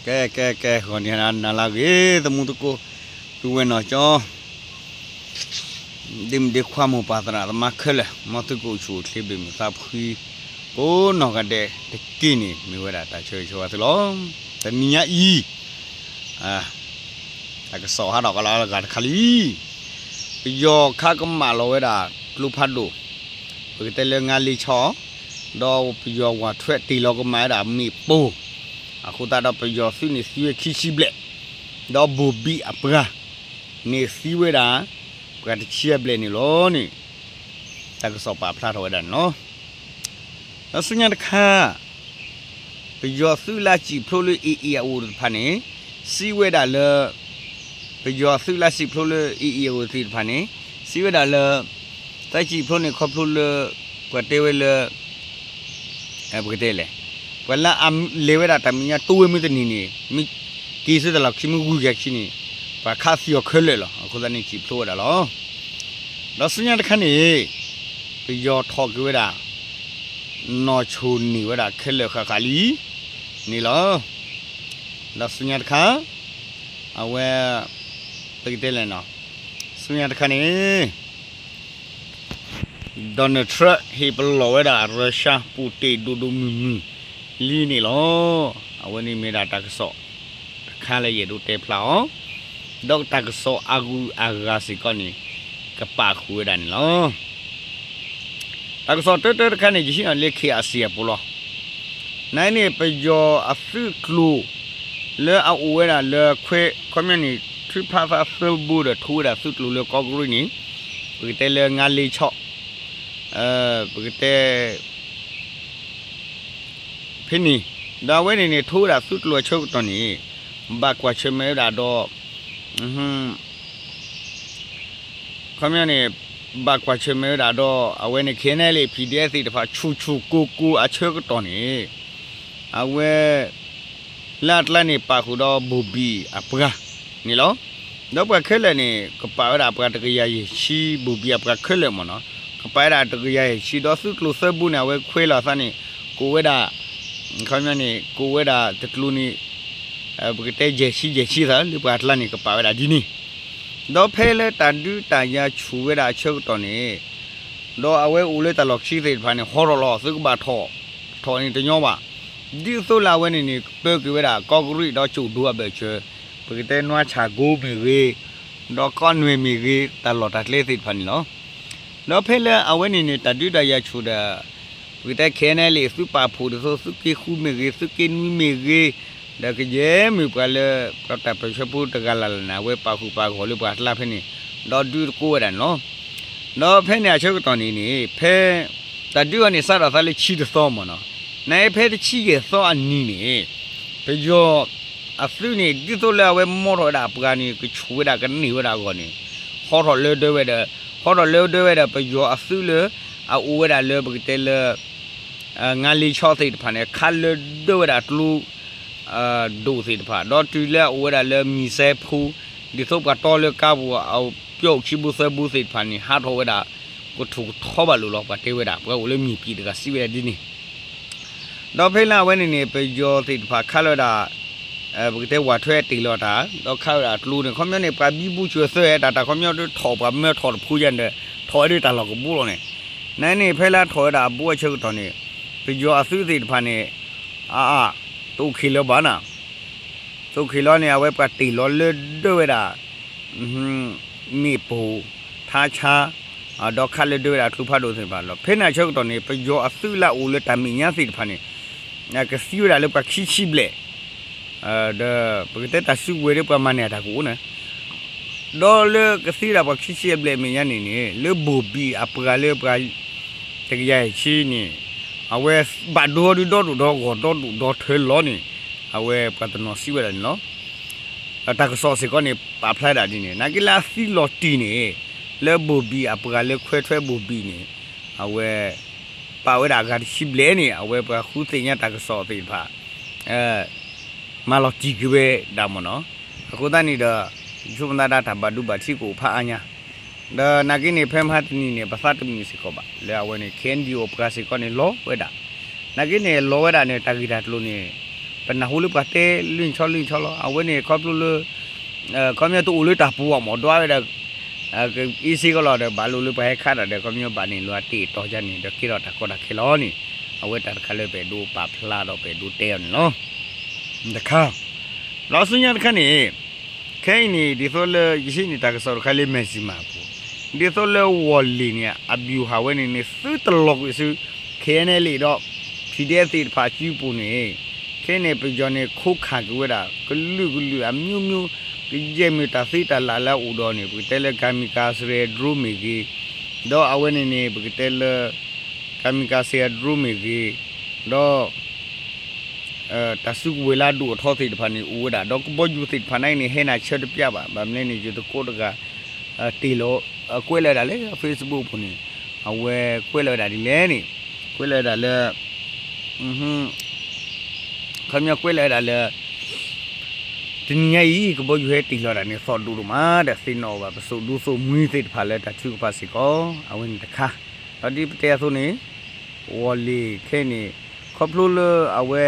ကဲ ကဲ ကဲ ဂီၤနံၤနၤလၢအဂ့ၤ သမူသကိး ပုၢ်ဝဲၢ်နီၢ်ကၠီ ဒ့မုၣ်ဒ့ခွါ မိၢ်ပၢ်သရၣ်သမါခဲလၢာ် မ်သုကအိၣ်ဆူၣ်အိၣ်ချ့ဘၣ်မုာ်သးဖှံ ကိးနီၢ်ဂၤဒဲးတက့ၢ်န့ၣ် မ့ၢ်ဝဲဒၣ်တၢ်ဆၢဂ့ၤဆၢဝါသုလီၤ. တနံၤညါအံၤ တၢ်ကစီၣ်ဟးထီၣ်ကလီလၢဂၤတခါလံ. ပယီၤခးကမၣ်လီၤဝဲဒၣ်ကျိဖးဒိၣ် ပကတဲလၢငါလ့ဆီ ဒီးပယီၤဝးထွဲတ့ၢ်လီၤကမၣ်ဝဲဒၣ်မ့ၣ်ပိၢ် အဃိသတးဒီးပယီၤသုးန့ၣ်သံဝဲခံဆံဘျဲၣ်, ဒီးဘိၣ်ဘံၣ်အပှၤန့ၣ်သံဝဲဒၣ် ပှၤတဆံအဘျဲၣ်န့ၣ်လီၤန့ၣ် တၢ်ကစီၣ်ပာ်ဖျါထီၣ်ဝဲဒၣ်န့ၣ်လီၤ. ဒီးဆူညါတခါ ပယီၤသုးလၢစံၣ်ဖျိလၢ AA အအိၣ်သ့ၣ်တဖၣ်န့ၣ် စံးဝဲဒၣ်လၢ ပယီၤသုးလၢစံၣ်ဖျိလၢ AA အအိၣ်သ့ၣ်တဖၣ်န့ၣ် စံးဝဲဒၣ်လၢ သးစံၣ်ဖျိန့ၣ်ခီဖျိလၢ ပှၤတဲဝဲလၢ ပကတဲလဲၣ်, ပှၤလၢအလဲၤဝဲဒၣ်တၢ်မဲာ်ညါတိဝဲမုၢ်တနံၤန့ၣ် မ့ၢ်က့ၤဆူတၢ်လီၢ်ခံမ့ၢ်ဂုၤက့ၤခံန့ၣ် ပှၤခးသံအီၤခဲလၢာ်လီၤ. အဃိသတးန့ၣ်စံၣ်ဖျိဝဲဒၣ်လီၤ. ဒီးဆူညါတခါန့ၣ် ပယီၤထီၣ်က့ၤဝဲဒၣ် နီၢ်ဆိၣ်န့ၢ်ဝဲဒၣ်ခဲလၢာ်ဃၣ်ဃၣ်လံန့ၣ်လီၤ. ဒီးဆူညါတခါ အဝဲ ပကတဲလဲၣ်နီၤ, ဆူညါတခါန့ၣ် Donald Trump ဟ့ၣ်ပလီၢ်ဝဲဒၣ် Russia Putin ဒိၣ်ဒိၣ်မုၢ်မုၢ်လံန့ၣ်လီၤ. အဝဲန့ၣ်မ့ၢ်ဒၣ်တၢ်ကစီၣ်တခါလၢယအဲၣ်ဒိးတဲဖျါအီၤ, ဒီးတၢ်ကစီၣ်အဂုၤအဂၤစ့ၢ်ကီးန့ၣ် ကပာ်ဃုာ်ဝဲဒၣ်န့ၣ်လီၤ. တၢ်ကစီၣ်တၢတၢတခါန့ၣ် ယဟံးန့ၢ်လၢ KIC အပူၤလီၤ. နန့ၣ် ပယီၤအသုးကျိၤ လၢအအိၣ်ဝဲဒၣ်လၢခွဲ ခီပညီန့ၣ် ထုးဖးသးသၢဘိဒီးထိဝဲဒၣ်သုးကျိၤလၢကီၢ်ကရံၣ်န့ၣ် ပကတဲလၢငါလ့ဆီ ပကတဲ ဖဲန့ၣ် ဒီးအဝဲန့ၣ်န့ၣ် ထိဝဲဒၣ်သုးကျိၤအဆၢကတီၢ်န့ၣ် ဘၣ်ကွၢ်ဆၢၣ်မဲာ်ဝဲဒၣ်ဒီး ခီပညီန့ၣ် ဘၣ်ကွၢ်ဆၢၣ်မဲာ်ဝဲဒၣ်ဒီး အဝဲန့ၣ် KNLA PDF သ့ၣ်တဖၣ် ဆူၣ်ဆူၣ်ကိၢ်ကိၢ်အဆၢကတီၢ်န့ၣ် အဝဲ လၢအကျါန့ၣ် ပာ်ဃုာ်ဒီးဘိၣ်ဘံၣ်အပှၤန့ၣ်လီၤ. ဒီးပှၤခဲလၢာ်န့ၣ် ကပာ်ဝဲဒၣ်ပှၤတကယၤယဲၢ်ဆံ ဘိၣ်ဘံၣ်အပှၤခဲလၢာ်မ့ၢ်နီၤ, ကပာ်ဝဲဒၣ်တကယၤယဲၢ်ဆံ ဒီးသုးကျိၤသၢဘိန့ၣ် အဝဲခွဲးလီၤအသးန့ၣ် ကိးဝဲဒၣ် ခီပညီန့ၣ် ကိးဝဲဒၣ်တကျိၤန့ၣ် ပကတဲယဲၢ်ဆံယဲၢ်ဆံသး လၢပှၤအကျါန့ၣ် ကပာ်ဝဲဒၣ်ဒ်န့ၣ်, ဒီးဖဲလၢတၢ်ဒုးတၢ်ယၤဆူၣ်ဝဲဒၣ်အဆၢကတီၢ်န့ၣ် ဒီးအဝဲအိၣ်လၢတၢ်လီၢ်ခံသ့ၣ်တဖၣ်န့ၣ် ဟီထီၣ်လီၤ သုကဘၣ်ထီၣ် ထီၣ်န့ၣ်တညီဘၣ်. ဒ်သိးလၢအဝဲန့ၣ်န့ၣ် ပၢက့ၤဝဲဒၣ်ကီၢ်ကရံၣ်ဒီးကၠိၣ်ဒိအဘၢၣ်စၢၤ ပကတဲနွါဆၣ်ကိမ့ၢ်ဂ့ၤ ဒီးကီၢ်နွဲၣ်မ့ၢ်ဂ့ၤ တၢ်လီၢ်တၢ်ကျဲသ့ၣ်တဖၣ်န့ၣ်လီၤ. ဒီးဖဲလၢအဝဲန့ၣ်န့ၣ် တၢ်ဒုးတၢ်ယၤဆူၣ်ဒီး ပကတဲ KNLA သုးပာ်ဖှိၣ်ဒ်သိး သုးက့ဃုမ့ၢ်ဂ့ၤ သုးက့နွံမ့ၢ်ဂ့ၤ ဒီးကယဲၢ်မ့ၢ်ပှၤလၢ ပှၤတၢ်ပၢၢ်ဆၢဖိတဂၤလၢ်လၢ်န့ၣ် အဝဲပာ်ဃုာ်ပာ်ဂီၢ်လၢပှၤအကျါဖဲန့ၣ် ဒီးဒုးတကိးဝဲဒၣ်န့ၣ်လီၤ. ဒီးဖဲန့ၣ်အဆၢကတီၢ်န့ၣ်န့ၣ် ဖဲ တၢ်ဒုးအီၤန့ၣ် စးထီၣ်သးလၢဆံတသီမ့ၢ်နီၤ, နဖဲတဆံယဲၢ်သီအနံၤန့ၣ် ပယီၤအသုးန့ၣ် ဒ်သိးလၢအဝဲမီထီၣ်ဝဲဒၣ်အပှၤန့ၣ် ကဆူၣ်ဝဲဒၣ်ကန့ၢ်ဝဲဒၣ်အဂီၢ်န့ၣ် ဟီထီၣ်လၢဒၢဝဲဒီး ဟီထီၣ်လၢဒၢဝဲဒီး ပယီၤအသုးလၢ အအိၣ်ဝဲဒၣ်လၢပကတဲလၢ ငါလ့ဆီသ့ၣ်တဖၣ်န့ၣ် ခးလၢဒၢဝဲဒၣ်ကျိ ဒိၣ်သ့ၣ်တဖၣ် ဒီးတုၤလၢအအိၣ်ဝဲဒၣ်လၢမံၤစဲဖိ ဒ်သိးပှၤတီလၢကါပူၤ အပျီအိၣ်ခံဘိသၢဘိသ့ၣ်တဖၣ်န့ၣ် ဟးထီၣ်ဝဲဒၣ် ကထူၣ်ကထီဘၣ်လိာ်လီၤ ပှၤတဲဝဲဒၣ် ပှၤအိၣ်လၢမံၤပံၤတဂၤစံးဝဲဒၣ်ဒ်န့ၣ် ဒီးဖဲလၢအဝဲန့ၣ်န့ၣ် ပယီၤသ့ၣ်တဖၣ်ခးလီၤဝဲဒၣ် ပကတဲဝးထွဲတ့ၢ်လီၤတၢ် ဒီးခးဝဲဒၣ်ကျိန့ၣ် ခီပညီန့ၣ် ပှၤဘံဘူဆှၢသၢ တၢ်တၢ်ခီပညီဒ်ထီၣ်ပှၤမၢထီၣ်တဖုယါဒီး ထီၣ်ဝဲဒၣ်တၢ်လီၢ်ကဘိလီၤန့ၣ်, နန့ၣ် ဖဲလၢထီၣ်ဝဲဒၣ်အဘိအဆၢကတီၢ်န့ၣ် ပယီၤအသုးသ့ၣ်တဖၣ်န့ၣ် အအ တအိၣ်ခံးလၢၤဘၣ်နၤ တအိၣ်ခံးလၢၤန့ၣ် အဝဲပှၤတ့ၢ်လီၤလၢဒၢဝဲဒၣ် မ့ၣ်ပိၢ် ထါဆါ ဒီးခးလၢဒၢဝဲဒၣ်ကျိဖးဒိၣ်သ့ၣ်တဖၣ်လီၤ. ဖဲန့ၣ်အဆၢကတီၢ်န့ၣ် ပယီၤအသုးလၢအအိၣ်လၢတၢ်မဲာ်ညါသ့ၣ်တဖၣ်န့ၣ် ကသံဝဲဒၣ်လၢပှၤခံဆံဘျဲၣ် ဒီးပကတဲတၢ်စုကဝဲၤဒီးပှၤမၤန့ၢ်အတၢ်ကအိၣ်န့ၣ် ဒီးလၢကသံဝဲဒၣ်ပှၤခံဆံအဘျဲၣ်အမဲာ်ညါန့ၣ်န့ၣ် လၢဘိၣ်ဘံၣ်အပှၤလၢပှၤ တကယၤယဲၢ်ဆံန့ၣ် အဝဲဘၣ်ဒိဒုးဒီဒိၣ်ဒီဂီၢ်ဒီဒိၣ်ဒီထၢလီၤန့ၣ် အဝဲပှၤတနီၤစံးဝဲဒၣ်န့ၣ်လီၤ. တၢ်ကစီၣ်စ့ၢ်ကီးန့ၣ် ပာ်ဖျါဒၣ်ဒ်န့ၣ် နာ်က့လၢအသံလီၤတံၢ်န့ၣ် လၢဘိၣ်ဘံၣ်အပှၤလၢခွဲးထွဲဘိၣ်ဘံၣ်န့ၣ် အဝဲ ပာ်ဝဲဒၣ်အဂၤတဆံဘျဲၣ်န့ၣ် အဝဲပှၤဃုသ့ၣ်ညါတၢ်ကစီၣ်သ့ၣ်တဖၣ် မၤလီၤတံၢ်က့ၤဝဲဒၣ်မ့ၢ်နီၤ. အဃိသတးန့ၣ်ဒီး ယဆိကမိၣ်သးဒၣ်တၢ်ဘၣ်ဒိဘၣ်ထံးကအိၣ်ဖးအါညါ ဒီးနာ်က့န့ၣ် ဖဲမဟါတနံၤန့ၣ် ပသးတမုာ်စ့ၢ်ကီးဘၣ် လၢအဝဲန့ၣ် KNDO အပှၤစ့ၢ်ကီးန့ၣ် လီၤဝဲဒၣ် နာ်က့န့ၣ် လီၤဝဲဒၣ်န့ၣ် တၢ်ဂ့ၢ်တၢ်ကျိၤန့ၣ် ပနၢ်ဟူလၢပှၤတဲလၢဆီလၢဆီလီၤ. အဝဲန့ၣ်ခီဖျိလၢ ခီပညီတအိၣ်လၢတၢ်ပူၤအီၤမ့ၢ်ဒွးဝဲဒီး အ့စ့ကီးလီၤဒီး ဘၣ်လိာ်လၢပှၤဟဲခးတၢ်ဒီး ခီပညီဘၣ်န့ၣ်လီၤတ့ၢ်တီၤယါန့ၣ် ဒီးကဲထီၣ်တၢ်ကီတၢ်ခဲလီၤန့ၣ် အဝဲတၢ်တခါလၢပအဲၣ်ဒိးပာ်ဖျါဒီးပအဲၣ်ဒိးတဲအီၤန့ၣ်လီၤ. တခါ ဒီးဆူညါတခါန့ၣ် ခဲအံၤန့ၣ် ဒ်သိးလၢယဟံးန့ၢ်တၢ်ကစီၣ်တခါလၢ Mizzima အပူၤ, ဒ်သိးလၢဝီၢ်လ့ၣ်န့ၣ် အဗျူဟာ ဝဲန့ၣ်န့ၣ် သုတလီၤကွံာ်ဆူ ခ့ၣ်အဲၣ်အဲၣ်လ့ၣ်ဒီး ဖံၣ်ဒဲသ့ၣ်တဖၣ်အစုပူၤန့ၣ်, ခဲအံၤန့ၣ် ပယီၤန့ၣ် ခိးခးက့ၤဝဲဒၣ် ကလုာ်ကလုာ်အမျိုးမျိုး, ကယဲၢ်မ့ၢ်တၢ်သ့တၢ်လၢ်လၢအအိၣ်ဒီးန့ၣ် ပကတဲလၢ kamikaze drone မ့ၢ်ဂ့ၤ, ဒီးအဝဲန့ၣ်န့ၣ် ပကတဲလၢ kamikaze drone မ့ၢ်ဂ့ၤ, ဒီး တၢ်စုကဝဲၤလၢအဒိၣ်အထီသ့ၣ်တဖၣ်န့ၣ် အိၣ်ဝဲဒၣ်, ဒီးကဘီယူၤသ့ၣ်တဖၣ်န့ၣ်န့ၣ် ဟဲနၤဆၢတပျၢ်ဘၣ်. ဘၣ်မနုၤလဲၣ်န့ၣ် ယသကိးတဂၤ တ့ၢ်လီၤ ကွဲးလီၤဝဲဒၣ်လၢ Facebook ပူၤန့ၣ်, အဝဲကွဲးလီၤဝဲဒၣ်ဒ်လဲၣ်န့ၣ်, ကွဲးလီၤဝဲဒၣ်လၢ ခီပညီကွဲးလီၤဝဲဒၣ်လၢ တနံၤညါအံၤ ကဘီယူၤဟဲတ့ၢ်လီၤဒၣ်န့ၣ် သီၣ်ဒိၣ်ဒိၣ်မး ဒီးသ့ၣ်နီၣ်ဘၣ်ပစိာ်ဒူသ့ၣ်မှံသ့ၣ်တဖၣ်လၢတၢ်ထုကဖၣ်စ့ၢ်ကီး, အဝဲန့ၣ်တခါ. ဒီးဒ်ပတဲအသိးန့ၣ် ဝီၢ်လ့ၣ်ခဲအံၤန့ၣ် ခီဖျိလၢအဝဲ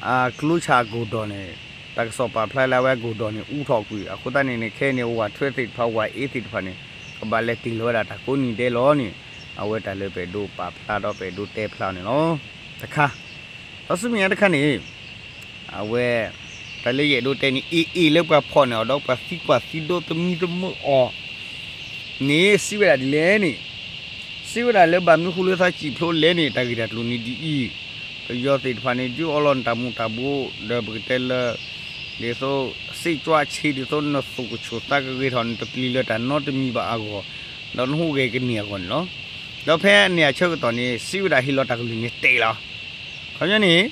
အကျိဆၣ်အကိၢ်ဒီးန့ၣ် တၢ်ကစီၣ်ပာ်ဖျါလၢအဝဲအကိၢ်ဒီးန့ၣ် အူထီၣ်ကွံာ် အဃိသတးန့ၣ်န့ၣ် ခဲအံၤန့ၣ် ဝၣ်ထွဲသ့ၣ်တဖၣ် ဝၣ်အ့သ့ၣ်တဖၣ်န့ၣ် ကဘၣ်လဲၤတ့ၢ်လီၤဝဲဒၣ်တၢ်ကိးနံၤဒဲးလီၤန့ၣ်, အဝဲတၢ်လၢပအဲၣ်ဒိးပာ်ဖျါဒီးပအဲၣ်ဒိးတဲဖျါအီၤန့ၣ်လီၤ. တခါ ဒီးဆူမဲာ်ညါတခါန့ၣ် အဝဲ တၢ်လၢယအဲၣ်ဒိးတဲန့ၣ် AA လၢပှၤဖီၣ်န့ၢ်အီၤဒီးပှၤသံကွၢ်သံဒိးသမံသမိးအီၤန့ၣ် စံးဝဲဒၣ်ဒ်လဲၣ်န့ၣ်, စံးဝဲဒၣ်လၢဘၣ်မနုၤဃိလၢသးစံၣ်ဖျိးလဲၣ်န့ၣ် တၢ်ဂ့ၢ်တၢ်ကျိၤန့ၣ်ဒ်အံၤ, ပယီၤသ့ၣ်တဖၣ်န့ၣ် ဒုးအီလီၤနတၢ်မူၤတၢ်ဘှီး ဒီးပကတဲလၢ ဒ်သိး စစ်ကြောင်းဆင်း ဒ်သိးနသိၣ်ကဆိၣ်သးကဂ့ၤထီၣ် နတပျံၤလၢတၢ်နီတမံၤဘၣ်အဂီၢ်, ဒီးနဟူးဂဲၤကန့ၢ်အဂီၢ်န့ၣ်လီၤ. ဒီးဖဲန့ၣ်အဆၢကတီၢ်န့ၣ် စံးဝဲဒၣ်ဟ့ၣ်လီၤတၢ်ကလုၢ်န့ၣ်တဲာ်လီၤ. ခီပညီန့ၣ်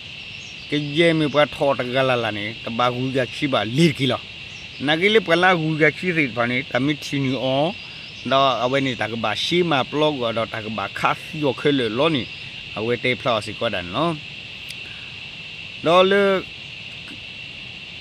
ကယဲၢ်မ့ၢ်ပှၤထီၣ်တဂၤလၢ်လၢ်န့ၣ် တဘၣ်ဂုၤဂၤခံဘၣ်လ့ၤတက့ၢ်လီၤ. နာ်က့လၢပှၤလၢအဂုၤဂၤခံသ့ၣ်တဖၣ်န့ၣ် တၢ်မ့ၢ်ထံၣ်န့ၢ်အီၤ ဒီးအဝဲန့ၣ်တၢ်ကဘၣ်ရှဲမၤပျီကွံာ်အီၤဒီးတၢ်ကဘၣ်ခးသံအီၤခဲလၢာ်လီၤန့ၣ် အဝဲတဲဖျါအီၤစ့ၢ်ကီးဒၣ်န့ၣ်လီၤ. ဒီးလၢ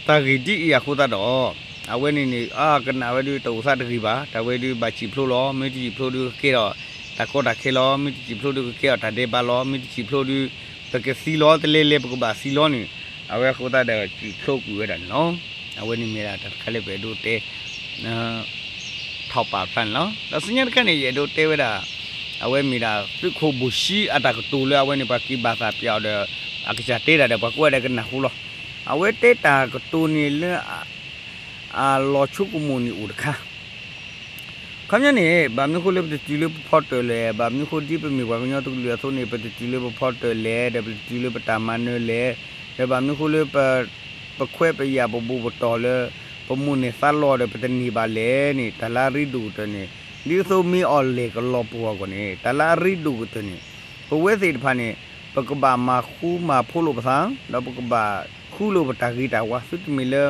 တၢ်ဂ့ၢ်ဒ်အံၤအဃိသတးဒီး အဝဲန့ၣ်န့ၣ် အကနၣ်ဝဲဒုးတအိၣ်သးတဂ့ၤဘၣ်, တၢ်ဝဲဒုးဘၣ်စံၣ်ဖျိးလီၤ, မ့ၢ်တစံၣ်ဖျိးဒုးကကဲထီၣ်တၢ်ကီတၢ်ခဲလီၤ, မ့ၢ်တစံၣ်ဖျိးဒုးကကဲထီၣ်တၢ်ဒဲးဘးလီၤ, မ့ၢ်တစံၣ်ဖျိးဒုး ပကသံလီၤ, တလဲၤလဲၤပကဘၣ်သံလီၤန့ၣ် အဝဲအဃိသတးဒီးစံၣ်ဖျိးကွံာ်ဝဲဒၣ်န့ၣ်လီၤ. အဝဲန့ၣ်မ့ၢ်ဒၣ်တၢ်တခါလၢပအဲၣ်ဒိးတဲ ထီၣ်ပာ်ဖျါန့ၣ်လီၤ. ဒီးဆူညါတခါန့ၣ် ယအဲၣ်ဒိးတဲဝဲဒၣ် အဝဲမ့ၢ်ဒၣ်သုးခိၣ်ဘိၣ်ၡံအတၢ်ကတိၤလၢအဝဲန့ၣ် ပှၤက့ၤဘၣ်သးပျးအီၤဒီး အကစၢ်တဲဒၣ်ဒီး ပှၤကိးဂၤဒဲးကနၢ်ဟူလီၤ. အဝဲတဲတၢ်ကတိၤန့ၣ်လၢ အလီၤဆိကမိၣ်န့ၣ်အိၣ်တခါ ခီပညီန့ၣ် ဘၣ်မနုၤဃိလၢပတတုၤလၢပဖီတၢၣ်လဲၣ်, ဘၣ်မနုၤဃိဒ်ပမ့ၢ်ပှၤကညီတကလုာ်အသိးန့ၣ် ပတတုၤလၢပဖီတၢၣ်လဲၣ်, ဒီးပတတုၤလၢပတၢ်မၤနၢၤလဲၣ်, ဒီးဘၣ်မနုၤဃိလၢ ပခွဲးပယာ်ပဘူၣ်ပတီၢ်လၢ ပမိၣ်န့ၢ်သးလီဒီးပတန့ၢ်ဘၣ်လဲၣ်န့ၣ် တၢ်လၢအရ့ဒိၣ်ကတၢၢ်န့ၣ် ဒ်သိးမ့ၢ်အီၣ်လဲၣ်ကလီၤပှီၢ်အဂီၢ်န့ၣ် တၢ်လၢအရ့ဒိၣ်ကတၢၢ်န့ၣ် ပဝဲသ့ၣ်တဖၣ်န့ၣ် ပကဘၣ်မၤဃူမၤဖိးလိာ်ပသး ဒီးပကဘၣ်ခူလိာ်ပတၢ်ဂ့ၤတၢ်ဝါ သုတမ့ၢ်လၢ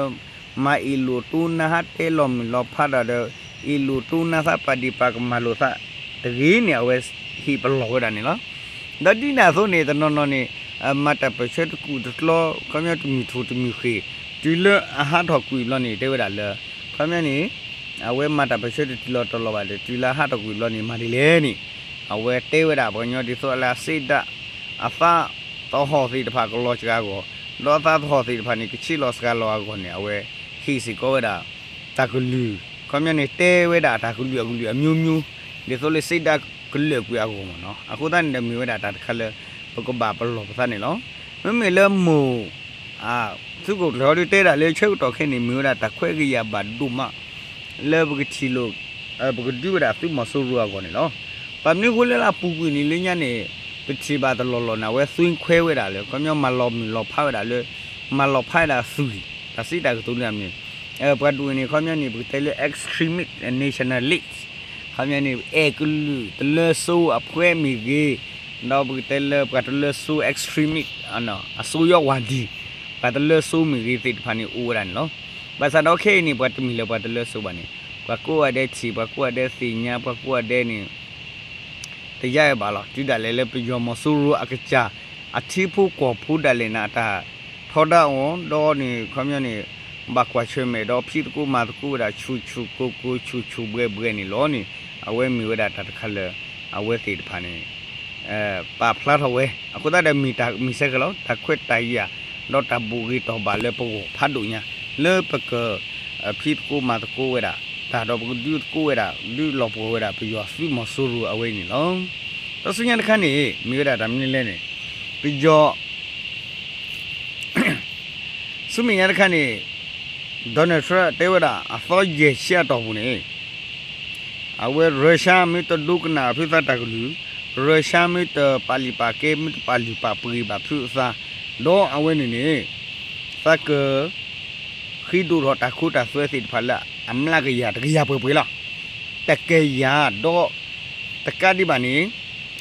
မၤအ့ၣ်လိာ်တိနါဟးတဲလီၤမုၢ်လီၤဖးတၢ်ဒီး အ့ၣ်လိာ်တိနါသးပာ်ဒ့ၣ်ပာ်ကမၣ်လိာ်သးတဂ့ၤန့ၣ် အဝဲဟ့ၣ်ပလီၢ်ဝဲဒၣ်န့ၣ်လီၤ. ဒီးဒ်န့ၣ်အသိးန့ၣ် တနီၤနီၤန့ၣ် မၤတၢ်ပၢၢ်ဆၢတကူၣ်တကျီ ခီပညီတမုၢ်ထူၣ်တမုၢ်ဃ့ၢ် တုၤလၢအဟးထီၣ်ကွံာ်ဘျီန့ၣ် တဲဝဲဒၣ်လၢ ခီပညီန့ၣ် အဝဲမၤတၢ်ပၢၢ်ဆၢတတုၤလီၤတီၤလီၤဘၣ်ဒီး တုၤလၢအဟးထီၣ်ကွံာ်ဘျီန့ၣ် မၤဒ်လဲၣ်န့ၣ် အဝဲတဲဝဲဒၣ်ပှၤကညီဒ်သိးလၢအစ့ဒၣ် အသးသဟီၣ်သ့ၣ်တဖၣ်ကလီၤစှၤအဂီၢ်, ဒီးအသးသဟီၣ်သ့ၣ်တဖၣ်န့ၣ် ကဆ့လီၤစှၤလီၤအဂီၢ်န့ၣ် အဝဲဟ့ၣ်စ့ၢ်ကီးဝဲဒၣ် တၢ်ကလုၢ်, ခီပညီန့ၣ် တဲဝဲဒၣ်တၢ်ကလုၢ်အကလုၢ်အမျိုးမျိုး ဒ်သိးလၢစ့ဒၣ်ကလၢာ်ကွံာ်အဂီၢ်မ့ၢ်နီၤ. အဃိသတးန့ၣ်ဒီးမ့ၢ်ဝဲဒၣ်တၢ်တခါလၢ ပကဘၣ်ပလီၢ်ပသးန့ၣ်လီၤ. မ့မ့ၢ်လၢမိၢ် သုးခိၣ်ကျၢၢ်ဟီဒုးတဲဒၣ်လၢဆၢကတီၢ်ခဲအံၤန့ၣ် မ့ၢ်ဝဲဒၣ်တၢ်ခွဲးကယာ်ဘၣ်ဒိၣ်မး လၢပကထံၣ်လိာ် ပကဒုးဝဲဒၣ်သုးမီၤစိရိၤအဂီၢ်န့ၣ်လီၤ. ဘၣ်မနုၤဃိလၢလၢအပူၤကွံာ်န့ၣ်လၢညါန့ၣ် ပထံၣ်ဘၣ်တလီၢ်လီၢ်န့ၣ် အဝဲသွ့ခွဲဝဲဒၣ်လၢ ခီပညီမၤလီၤမုၢ်လီၤဖးဝဲဒၣ်လၢ မၤလီၤဖးဝဲဒၣ်သွံၣ် တၢ်စံးတၢ်ကတိၤလၢအမ့ၢ် ပှၤဒိၣ်န့ၣ် ခီပညီန့ၣ် ပကတဲလၢ extremist nationalist ခီပညီန့ၣ် အဲၣ်ကလုာ်တလၢစိအဖှဲမ့ၢ်ဂ့ၤ, ဒီးပကတဲလၢပှၤတလၢစိ extremist အစိယီဝါဒံၤ ပှၤတလၢစိမ့ၢ်ဂ့ၤသ့ၣ်တဖၣ်န့ၣ်အိၣ်ဝဲဒၣ်န့ၣ်လီၤ. ဘၣ်ဆၣ်ဒီးခဲအံၤန့ၣ် ပှၤတမ့ၢ်လၢပှၤတလၢစိဘၣ်န့ၣ် ပှၤကိးဂၤဒဲးထံၣ် ပှၤကိးဂၤဒဲးသ့ၣ်ညါ ပှၤကိးဂၤဒဲးန့ၣ် တယါအဘၣ်လီၤ. တုၤဒၣ်လဲာ်လၢပယီၤမီၤစိရိၤအကစၢ် အထံဖိကီၢ်ဖိဒၣ်လဲာ်န့ၣ် အတၢ်ထီဒါအီၤ ဒီးန့ၣ် ခီပညီန့ၣ် ဘၣ်ကွၢ်ဆၢၣ်မဲာ် ဒီးဖံးသကိးမၤသကိးဝဲဒၣ်ဆူၣ်ဆူၣ်ကိၢ်ကိၢ် ဆူၣ်ဆူၣ်ဘှဲဘှဲန့ၣ်လီၤန့ၣ် အဝဲမ့ၢ်ဝဲဒၣ်တၢ်တခါလၢ အဝဲသ့ၣ်တဖၣ်န့ၣ် ပာ်ဖျါထီၣ်ဝဲ အဃိသတးဒီးမ့ၢ်တၢ်မ့ၢ်ဆဲးကလီၤ တၢ်ခွဲးတၢ်ယာ် ဒီးတၢ်ဘူၣ်ဂ့ၤတီၢ်ဘၣ်လၢပဂီၢ်ဖးဒိၣ်ညါ လၢပက ဖံးသကိးမၤသကိးဝဲဒၣ် တၢ်ဒီးပကဒုးသကိးဝဲဒၣ် ဒုးလီၤပှီၢ်ဝဲဒၣ်ပယီၤသုးမီၤစိရိၤအဝဲန့ၣ်လီၤ. တၢ်ဆူညါတခါန့ၣ် မ့ၢ်ဝဲဒၣ်တၢ်မနုၤလဲၣ်န့ၣ် ပယီၤ ဆူမဲာ်ညါတခါန့ၣ် Donald Trump တဲဝဲဒၣ်အသီယဲၢ်ဆံအတီၢ်ပူၤန့ၣ် အဝဲ Russia မ့ၢ်တဒိကနၣ်ဖုသးတၢ်ကလုၢ်, Russia မ့ၢ်တပာ်လုၢ်ပာ်ကဲ မ့ၢ်တပာ်လုၢ်ပာ်ပှ့ၤဘၣ်ဖုအသး, ဒီးအဝဲန့ၣ်န့ၣ် သးက ဃ့ဒိၣ်ထီၣ်တၢ်ခိတၢ်သွဲသ့ၣ်တဖၣ်လၢအမျးကယၤတကယၤပှဲၤပှဲၤလီၤ. တကယၤဒီး တကးဒံးဘၣ်န့ၣ်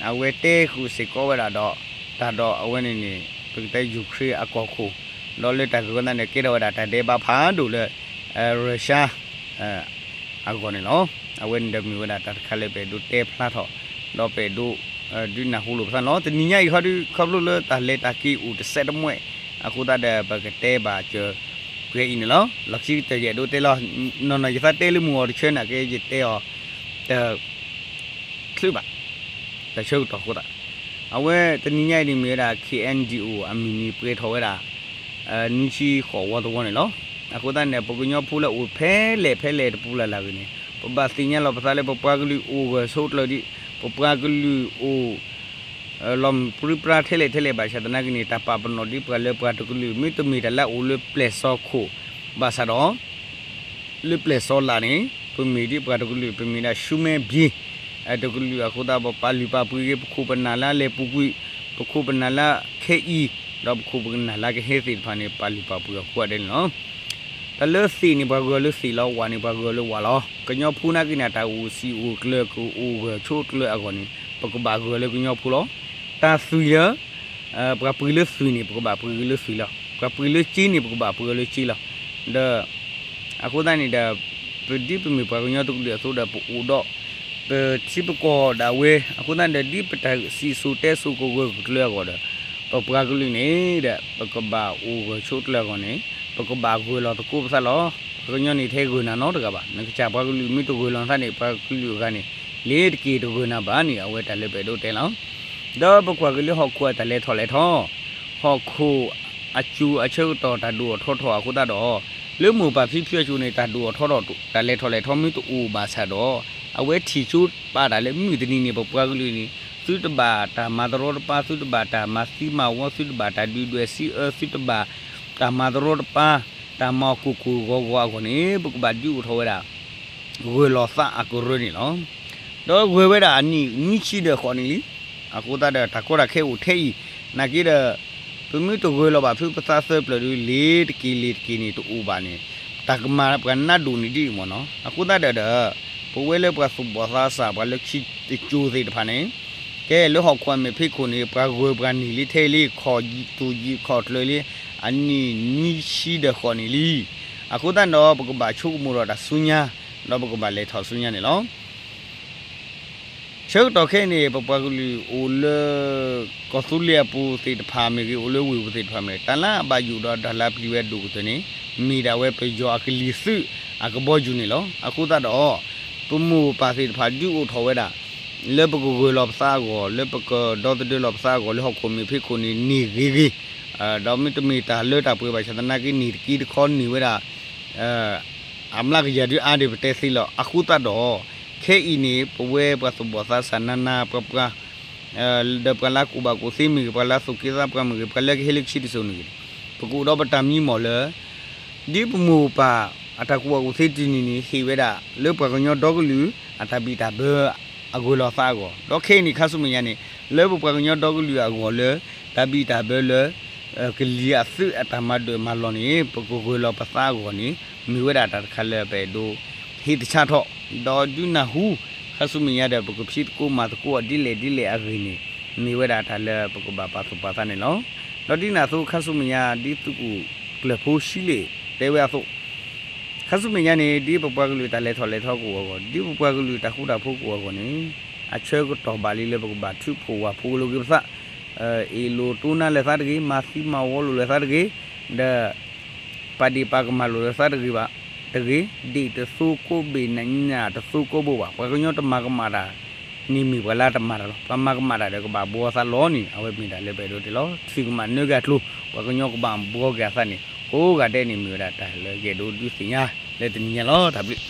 အဝဲတဲဃုာ်စ့ၢ်ကီးဝဲဒၣ်ဒီး တၢ်ဒီးအဝဲန့ၣ်န့ၣ် ပကတဲ Ukraine အကီၢ်ခိၣ် ဒီးလၢတၢ်ဂ့ၢ်ဝဲသတးန့ၣ် ကဲထီၣ်ဝဲဒၣ်တၢ်ဒဲးဘးဖးဒိၣ်လၢ Russia အဂီၢ်န့ၣ်လီၤ. အဝဲန့ၣ်ဒီးမ့ၢ်ဝဲဒၣ်တၢ်တခါလၢပအဲၣ်ဒိးတဲဖျါထီၣ် ဒီးပအဲၣ်ဒိး ဒုးနၢ်ဟူလိာ်ပသးန့ၣ်လီၤ. တနံၤညါအံၤခီဒုး ခီဖျိလၢတၢ်လဲၤတၢ်က့ၤအိၣ်တစဲးတမှဲ အဃိသတးဒီး ပကတဲဘၣ်စၢၤ ပှဲၤအံၤန့ၣ်လီၤ. လီၢ်ခံကတၢၢ်ယအဲၣ်ဒိးတဲလီၤ နီၢ်နီၢ်ယသးတဲလၢမုၢ်ဂီၤတဆၢနာ်က့ ယတဲအီၤ တ ချုးဘၣ် တၢ်ဆၢကတီၢ်အဃိသတး အဝဲတနံၤညါအံၤန့ၣ်မ့ၢ်ဝဲဒၣ် K N D O အမံၤန့ၣ်ပှဲၤထီၣ်ဝဲဒၣ် နွံဆံဃိးဝီသဝီန့ၣ်လီၤ. အဃိသတးန့ၣ် ပကညီဖိလၢအိၣ်ဖဲလဲၣ်ဖဲလဲၣ်တပူၤလၢ်လၢ်ဂ့ၤန့ၣ် ပဘၣ်သ့ၣ်ညါလီၤပသးလၢပပှၤကလုာ်အိၣ်ဂၢၢ်ဆိးကျၢၤဒံး ပပှၤကလုာ်အိၣ် လီၤပြံပြါထဲလဲၣ်ထဲလဲၣ်ဘၣ်ဆၣ်သနာ်က့န့ၣ် တၢ်ပာ်ပနီၣ်ဒ်ပှၤလၢပှၤတကလုာ် မ့တမ့ၢ်တၢ်လၢအအိၣ်လၢပျဲၢ်စီၤခိၣ် ဘၣ်ဆၣ်ဒီး လၢပျဲၢ်စီၤလးန့ၣ် ပမ့ၢ်ဒ်ပှၤတကလုာ် ပမ့ၢ်ဒၣ် human being တကလုာ်အဃိသတး ပပာ်လုၢ်ပာ်ပှ့ၤဂ့ၤ ပခိၣ်ပနၢ်လၢအလဲၤပူၤကွံာ် ပခိၣ်ပနၢ်လၢခဲအံၤ ဒီးပခိၣ်ပနၢ်လၢကဟဲသ့ၣ်တဖၣ်န့ၣ် ပာ်လုၢ်ပာ်ပှ့ၤအီၤကိးဂၤဒဲးန့ၣ်လီၤ. တၢ်လၢသ့ၣ်န့ၣ် ပှၤဂၢၤလၢသ့ၣ်လီၤ, ဝၣ်န့ၣ်ပှၤဂၢၤလၢဝၣ်လီၤ. ကညီဖိနာ်က့န့ၣ် တၢ်အိၣ်စံၣ်အိၣ်ကျၢၤ ကအိၣ်ဂၢၢ်ဆိးကျၢၤအဂီၢ်န့ၣ် ပကဘၣ်ဂၢၤလၢကညီဖိလီၤ. တၢ်သွံၣ်လၢ ပှၤပှ့ၤလၢသွံၣ်န့ၣ် ပကဘၣ်ပှ့ၤဂ့ၤလၢသွံၣ်လီၤ. ပှၤပှ့ၤလၢစ့န့ၣ် ပကဘၣ်ပှ့ၤဂ့ၤလၢစ့လီၤ. ဒီး အဃိသတးန့ၣ်ဒီး ပဒ်ပမ့ၢ်ပှၤကညီတကလုာ်အသိးဒီး ပအိၣ်ဒီး ပထံပကီၢ်ဒၣ်ဝဲ အဃိသတးဒီး ဒ်ပတၢ်စံၣ်စိၤတဲစိၤကဂၢၢ်ကျၢၤအဂီၢ်ဒီး ပပှၤကလုာ်န့ၣ်ဒီး ပကဘၣ်အိၣ်ဂၢၢ်ဆိးကျၢၤအဂီၢ်န့ၣ် ပကဘၣ်ဂၢၢ်လီၤသကိးပသးလီၤ. ပှၤကညီန့ၣ်ထဲဂၢၢ်နၤနီတဂၤဘၣ်. နကစၢ်ပှၤကလုာ်မ့ၢ်တဂၢၢ်လီၤနသးန့ၣ် ပှၤကလုာ်အဂၤန့ၣ် လ့ၤတက့ၤတဂၢၢ်နၤဘၣ်န့ၣ် အဝဲတၢ်လၢပအဲၣ်ဒိးတဲလီၤ. ဒီးပကွၢ်က့ၤလၢဟီၣ်ခိၣ်အတၢ်လဲၤထီၣ်လဲၤထီ ဟီၣ်ခိၣ်အစိၤအဆၢကတီၢ်တၢ်ဒိၣ်အီၣ်ထီထီၣ်အဃိသတးဒီး လၢမိၢ်ပၢ်ဖံဖုအစိၤန့ၣ် တၢ်ဒိၣ်အီၣ်ထီထီၣ် တၢ်လဲၤထီၣ်လဲၤထီမ့ၢ်တအိၣ်ဘၣ်ဆၣ်ဒီး အဝဲထံၣ်ဆိပာ်တၢ်လၢမုၢ်တနံၤန့ၣ် ပပှၤကလုာ်န့ၣ် သုတဘၣ်တၢ်မၤတရီတပါ သုတဘၣ်တၢ်မၤသံမၤဝီ သုတဘၣ်တၢ်ဒုၣ်ဒွဲၣ်စံးအၢ သုတဘၣ်တၢ်မၤတရီတပါ တၢ်မၤကိၢ်ကိၢ်ဂီၤဂီၤအဂီၢ်န့ၣ် ပကဘၣ်ဒုးအိၣ်ထီၣ်ဝဲဒၣ် ဂၢၢ်လီၤသးအကရၢန့ၣ်လီၤ. ဒီးဂၢၢ်ဝဲဒၣ်အနံၣ်နွံဆံဒီးဃိးနံၣ်လံ. အဃိသတးဒီး တၢ်ကီတၢ်ခဲအိၣ်ထဲအံၤ နာ်က့ဒီး ပမ့ၢ်တဂၢၢ်လီၤဘၣ်ဖုပသးသၢပျၢၤဒီး လ့ၤတက့ၤလ့ၤတက့ၤန့ၣ် တအိၣ်ဘၣ်န့ၣ် တၢ်ကမၤပှၤနးဒိၣ်န့ၣ်ဒ်အံၤမ့ၢ်နီၤ. အဃိသတးဒီးဒီး ပဝဲလၢပှၤသူၣ်ဘီၣ်သးစၢ် ပှၤလၢခံတစိၤသ့ၣ်တဖၣ်န့ၣ် ကဲလၢဟီၣ်ခိၣ်အမဲာ်ဖံးခိၣ်န့ၣ် ပှၤဂၢၢ်ပှၤနံၣ်လံထဲလံ ခီၣ်သူၣ်ယံာ်ခီၣ်ကျၢၤလံ အနံၣ်နွံဆံဒီးဃိးနံၣ်လံ. အဃိသတးဒီး ပကဘၣ်ဆိကမိၣ်ဒီးတၢ်ဆူညါ ဒီးပကဘၣ်လဲၤထီၣ်ဆူညါန့ၣ်လီၤ. ဆၢကတီၢ်ခဲအံၤန့ၣ် ပပှၤကလုာ်အိၣ်လၢ ကီၢ်သူလ့ၤအပူၤသ့ၣ်တဖၣ်မ့ၢ်ဂ့ၤ အိၣ်လၢဝ့ၢ်ပူၤသ့ၣ်တဖၣ်မ့ၢ်ဂ့ၤ တၢ်လၢအဘၣ်ယိၣ်ဒီးတၢ်လၢပျံၤဝဲဒိၣ်ကတၢၢ်န့ၣ် မ့ၢ်ဒၣ်ဝဲပယီၤအကလံၤသုးအကဘီယူၤန့ၣ်လီၤ. အဃိသတးဒီး ပမိၢ်ပၢ်သ့ၣ်တဖၣ်ဒုးအိၣ်ထီၣ်ဝဲဒၣ် လၢပကဂၢၢ်လီၤပသးအဂီၢ် လၢပကဒီသဒၢလီၤပသးအဂီၢ် လၢဟီၣ်ခိၣ်မဲာ်ဖံးခိၣ်န့ၣ် န့ၢ်ဂ့ၤဂ့ၤ ဒီးမ့တမ့ၢ်တၢ်လၢတၢ်ပှဲၤဘၣ်ဆၣ်သနာ်က့န့ၣ် တက့ၤတခီန့ၢ်ဝဲဒၣ် အမျးကယၤဒုးအါဒံးပတဲသ့လီၤ. အဃိသတးဒီး ခဲအံၤန့ၣ် ပဝဲပှၤသူၣ်ဘီၣ်သးစၢ်နးနးပှၤပှၤ ဒီးပှၤလၢကူၣ်ဘၣ်ကူၣ်သ့မ့ၢ်ဂ့ၤ ပှၤလၢသူၣ်က့သးပှၢ်မ့ၢ်ဂ့ၤ ပှၤလၢကဟဲလၢခံတစိၤန့ၣ်ဂ့ၤ ပကအိၣ်ဒီးပတၢ်မံမီၢ်လၢ ဒ်ပမိၢ်ပၢ်အတၢ်ကူၣ်ဘၣ်ကူၣ်သ့တနံၤန့ၣ် ဟ့ၣ်ဝဲဒၣ်လၢပှၤကညီဒီကလုာ် အတၢ်ဘံၣ်တၢ်ဘၢ အဂၢၢ်လီၤသးအဂီၢ် ဒီးခဲအံၤန့ၣ် ခါဆူမဲာ်ညါန့ၣ် လၢပပှၤကညီဒီကလုာ်အဂီၢ်လၢ တၢ်ဘံၣ်တၢ်ဘၢလၢ ကလံၤအသုးအတၢ်မၤဒၢၣ်မၤလီၢ်န့ၣ် ပကဂၢၢ်လီၤပသးအဂီၢ်န့ၣ် မ့ၢ်ဝဲဒၣ်တၢ်တခါလၢပအဲၣ်ဒိးဟ့ၣ်သဆၣ်ထီၣ် ဒီးဒုးနၢ်ဟူ ခါဆူမဲာ်ညါဒီး ပကဖံးသကိးမၤသကိးအီၤဒ်လဲၣ်ဒ်လဲၣ်အဂ့ၢ်န့ၣ် မ့ၢ်ဝဲဒၣ်တၢ်လၢပကဘၣ်ပာ်သူၣ်ပာ်သးန့ၣ်လီၤ. ဒီးဒ်န့ၣ်အသိး ခါဆူမဲာ်ညါ ဒ်သုးခိၣ်ကျၢၢ်ဖိဆံလ့ၣ်တဲဝဲအသိး ခါဆူမဲာ်ညါန့ၣ် ဒ်ပပှၤကလုာ်တၢ်လဲၤထီၣ်လဲၤထီကအိၣ်အဂီၢ် ဒ်ပပှၤကလုာ်တၢ်ဃူတၢ်ဖိးကအိၣ်အဂီၢ်န့ၣ် အဆၢကတီၢ်ဘၣ်လံလၢပကဘၣ်ထုးဖှိၣ်ဝၢ်ဖှိၣ်လိာ်က့ၤပသး အ့ၣ်လိာ်တိနါလိာ်သးတဂ့ၤ မၤသံမၤဝီလိာ်လိာ်သးတဂ့ၤ ဒီး ပာ်ဒ့ၣ်ပာ်ကမၣ်လိာ်လိာ်သးတဂ့ၤဘၣ် တဂ့ၤ ဒ့ၣ်တသိကိးဘ့ၣ်နညၣ်တသိကိးဘိဘၣ် ပှၤကညီတမၤကမၣ်တၢ် န့ၣ်မ့ၢ်ပှၤလၢတမၤတၢ်လီၤ. ပှၤမၤကမၣ်တၢ်ဒီးကဘၣ်ဘှီသးလီၤန့ၣ် အဝဲမ့ၢ်ဒၣ်လၢပအဲၣ်ဒိးတဲလီၤ. သုကမၤနၢၤက့ၤအကျိၤ ပှၤကညီကဘၣ်ဘှီက့ၤအသးန့ၣ် ကိးဂၤဒဲးန့ၣ်မ့ၢ်ဝဲဒၣ်တၢ်လၢကအဲၣ်ဒိးဒုးသ့ၣ်ညါလၢတနံၤညါလီၤ. တၢ်ဘျုး